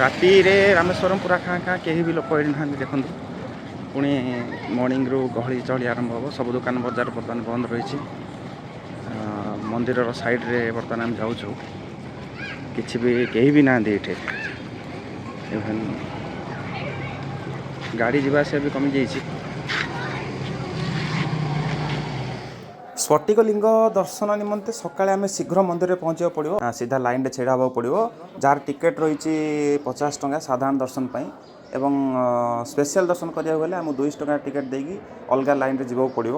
ରାତିରେ ରାମେଶ୍ୱରମ ପୁରା ଖାଁ ଖାଁ, କେହି ବି ଲୋକ ଏଠି ନାହାନ୍ତି। ଦେଖନ୍ତୁ, ପୁଣି ମର୍ଣ୍ଣିଂରୁ ଗହଳି ଚହଳି ଆରମ୍ଭ ହେବ। ସବୁ ଦୋକାନ ବଜାର ବର୍ତ୍ତମାନ ବନ୍ଦ ରହିଛି। ମନ୍ଦିରର ସାଇଡ଼୍ରେ ବର୍ତ୍ତମାନ ଆମେ ଯାଉଛୁ। କିଛି ବି, କେହି ବି ନାହାନ୍ତି ଏଠି। ଇଭେନ୍ ଗାଡ଼ି ଯିବା ଆସିବା ବି କମିଯାଇଛି। ସ୍ଫଟିକ ଲିଙ୍ଗ ଦର୍ଶନ ନିମନ୍ତେ ସକାଳେ ଆମେ ଶୀଘ୍ର ମନ୍ଦିରରେ ପହଞ୍ଚିବାକୁ ପଡ଼ିବ। ସିଧା ଲାଇନ୍ରେ ଛିଡ଼ା ହେବାକୁ ପଡ଼ିବ। ଯାହାର ଟିକେଟ୍ ରହିଛି 50 ଟଙ୍କା ସାଧାରଣ ଦର୍ଶନ ପାଇଁ ଏବଂ ସ୍ପେଶିଆଲ ଦର୍ଶନ କରିବାକୁ ହେଲେ ଆମକୁ 200 ଟଙ୍କା ଟିକେଟ୍ ଦେଇକି ଅଲଗା ଲାଇନ୍ରେ ଯିବାକୁ ପଡ଼ିବ।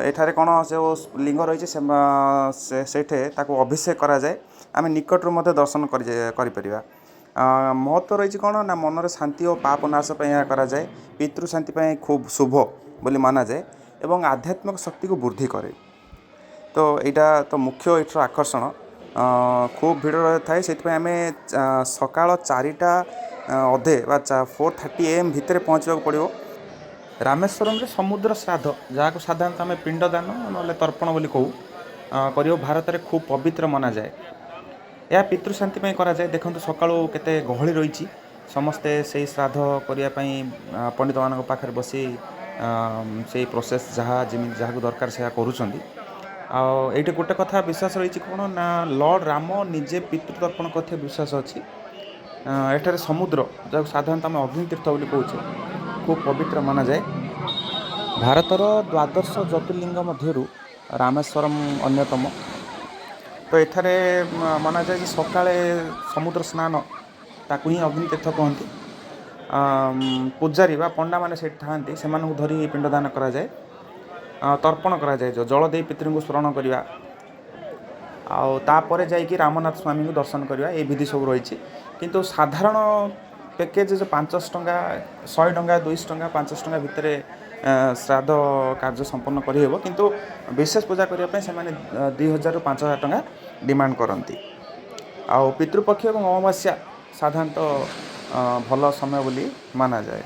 ଏଠାରେ କ'ଣ ଯେଉଁ ଲିଙ୍ଗ ରହିଛି, ସେଇଠି ତାକୁ ଅଭିଷେକ କରାଯାଏ। ଆମେ ନିକଟରୁ ମଧ୍ୟ ଦର୍ଶନ କରିପାରିବା। ମହତ୍ତ୍ୱ ରହିଛି କ'ଣ ନା ମନରେ ଶାନ୍ତି ଓ ପାପ ନାଶ ପାଇଁ ଏହା କରାଯାଏ। ପିତୃ ଶାନ୍ତି ପାଇଁ ଖୁବ୍ ଶୁଭ ବୋଲି ମାନାଯାଏ ଏବଂ ଆଧ୍ୟାତ୍ମିକ ଶକ୍ତିକୁ ବୃଦ୍ଧି କରେ। ତ ଏଇଟା ତ ମୁଖ୍ୟ ଏଠିର ଆକର୍ଷଣ। ଖୁବ୍ ଭିଡ଼ ଥାଏ, ସେଥିପାଇଁ ଆମେ ସକାଳ 4ଟା ଅଧେ ବା 4:30 AM ଭିତରେ ପହଞ୍ଚିବାକୁ ପଡ଼ିବ। ରାମେଶ୍ୱରମରେ ସମୁଦ୍ର ଶ୍ରାଦ୍ଧ, ଯାହାକୁ ସାଧାରଣତଃ ଆମେ ପିଣ୍ଡଦାନ ନହେଲେ ତର୍ପଣ ବୋଲି କହୁ, କରିବ ଭାରତରେ ଖୁବ୍ ପବିତ୍ର ମନାଯାଏ। ଏହା ପିତୃଶାନ୍ତି ପାଇଁ କରାଯାଏ। ଦେଖନ୍ତୁ, ସକାଳୁ କେତେ ଗହଳି ରହିଛି। ସମସ୍ତେ ସେଇ ଶ୍ରାଦ୍ଧ କରିବା ପାଇଁ ପଣ୍ଡିତମାନଙ୍କ ପାଖରେ ବସି ସେଇ ପ୍ରୋସେସ୍ ଯାହା ଯେମିତି ଯାହାକୁ ଦରକାର ସେୟା କରୁଛନ୍ତି। ଆଉ ଏଇଠି ଗୋଟେ କଥା ବିଶ୍ୱାସ ରହିଛି କ'ଣ ନା ଲର୍ଡ଼ ରାମ ନିଜେ ପିତୃତର୍ପଣ କରିଥିବା ବିଶ୍ୱାସ ଅଛି। ଏଠାରେ ସମୁଦ୍ର, ଯାହାକୁ ସାଧାରଣତଃ ଆମେ ଅଗ୍ନିତୀର୍ଥ ବୋଲି କହୁଛେ, ଖୁବ୍ ପବିତ୍ର ମନାଯାଏ। ଭାରତର ଦ୍ୱାଦଶ ଜ୍ୟୋତିର୍ଲିଙ୍ଗ ମଧ୍ୟରୁ ରାମେଶ୍ୱରମ ଅନ୍ୟତମ। ତ ଏଠାରେ ମନାଯାଏ ଯେ ସକାଳେ ସମୁଦ୍ର ସ୍ନାନ, ତାକୁ ହିଁ ଅଗ୍ନିତୀର୍ଥ କହନ୍ତି। ପୂଜାରୀ ବା ପଣ୍ଡାମାନେ ସେଇଠି ଥାଆନ୍ତି, ସେମାନଙ୍କୁ ଧରି ପିଣ୍ଡଦାନ କରାଯାଏ, ତର୍ପଣ କରାଯାଏ, ଯେଉଁ ଜଳ ଦେଇ ପିତୃଙ୍କୁ ସ୍ମରଣ କରିବା ଆଉ ତାପରେ ଯାଇକି ରାମନାଥ ସ୍ୱାମୀଙ୍କୁ ଦର୍ଶନ କରିବା, ଏଇ ବିଧି ସବୁ ରହିଛି। କିନ୍ତୁ ସାଧାରଣ ପ୍ୟାକେଜ୍ ଯେଉଁ 500 ଟଙ୍କା, 100 ଟଙ୍କା, 200 ଟଙ୍କା, 500 ଟଙ୍କା ଭିତରେ ଶ୍ରାଦ୍ଧ କାର୍ଯ୍ୟ ସମ୍ପନ୍ନ କରିହେବ। କିନ୍ତୁ ବିଶେଷ ପୂଜା କରିବା ପାଇଁ ସେମାନେ 2000ରୁ 5000 ଟଙ୍କା ଡିମାଣ୍ଡ କରନ୍ତି। ଆଉ ପିତୃପକ୍ଷ ଏବଂ ଅମାବାସ୍ୟା ସାଧାରଣତଃ ଭଲ ସମୟ ବୋଲି ମାନାଯାଏ।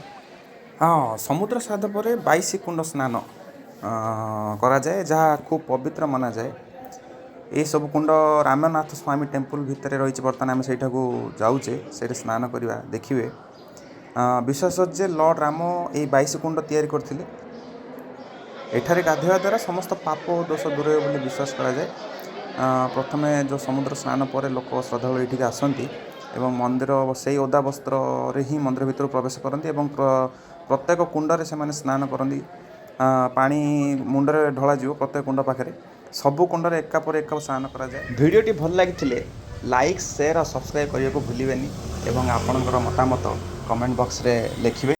ହଁ, ସମୁଦ୍ର ଶ୍ରାଦ୍ଧ ପରେ 22 କୁଣ୍ଡ ସ୍ନାନ କରାଯାଏ, ଯାହା ଖୁବ୍ ପବିତ୍ର ମନାଯାଏ। ଏସବୁ କୁଣ୍ଡ ରାମନାଥ ସ୍ୱାମୀ ଟେମ୍ପଲ୍ ଭିତରେ ରହିଛି। ବର୍ତ୍ତମାନ ଆମେ ସେଇଠାକୁ ଯାଉଛେ, ସେଇଠି ସ୍ନାନ କରିବା। ଦେଖିବେ, ବିଶ୍ୱାସ ଅଛି ଯେ ଲର୍ଡ଼ ରାମ ଏଇ 22 କୁଣ୍ଡ ତିଆରି କରିଥିଲେ। ଏଠାରେ ଗାଧୋଇବା ଦ୍ୱାରା ସମସ୍ତ ପାପ ଓ ଦୋଷ ଦୂର ହେବ ବୋଲି ବିଶ୍ୱାସ କରାଯାଏ। ପ୍ରଥମେ ଯେଉଁ ସମୁଦ୍ର ସ୍ନାନ ପରେ ଲୋକ ଶ୍ରଦ୍ଧାଳୁ ଏଇଠିକି ଆସନ୍ତି ଏବଂ ମନ୍ଦିର ସେଇ ଓଦା ବସ୍ତ୍ରରେ ହିଁ ମନ୍ଦିର ଭିତରକୁ ପ୍ରବେଶ କରନ୍ତି ଏବଂ ପ୍ରତ୍ୟେକ କୁଣ୍ଡରେ ସେମାନେ ସ୍ନାନ କରନ୍ତି। ପାଣି ମୁଣ୍ଡରେ ଢଳାଯିବ ପ୍ରତ୍ୟେକ କୁଣ୍ଡ ପାଖରେ। ସବୁ କୁଣ୍ଡରେ ଏକା ପରେ ଏକ ସ୍ନାନ କରାଯାଏ। ଭିଡ଼ିଓଟି ଭଲ ଲାଗିଥିଲେ ଲାଇକ୍, ସେୟାର ଆଉ ସବସ୍କ୍ରାଇବ୍ କରିବାକୁ ଭୁଲିବେନି ଏବଂ ଆପଣଙ୍କର ମତାମତ କମେଣ୍ଟ ବକ୍ସରେ ଲେଖିବେ।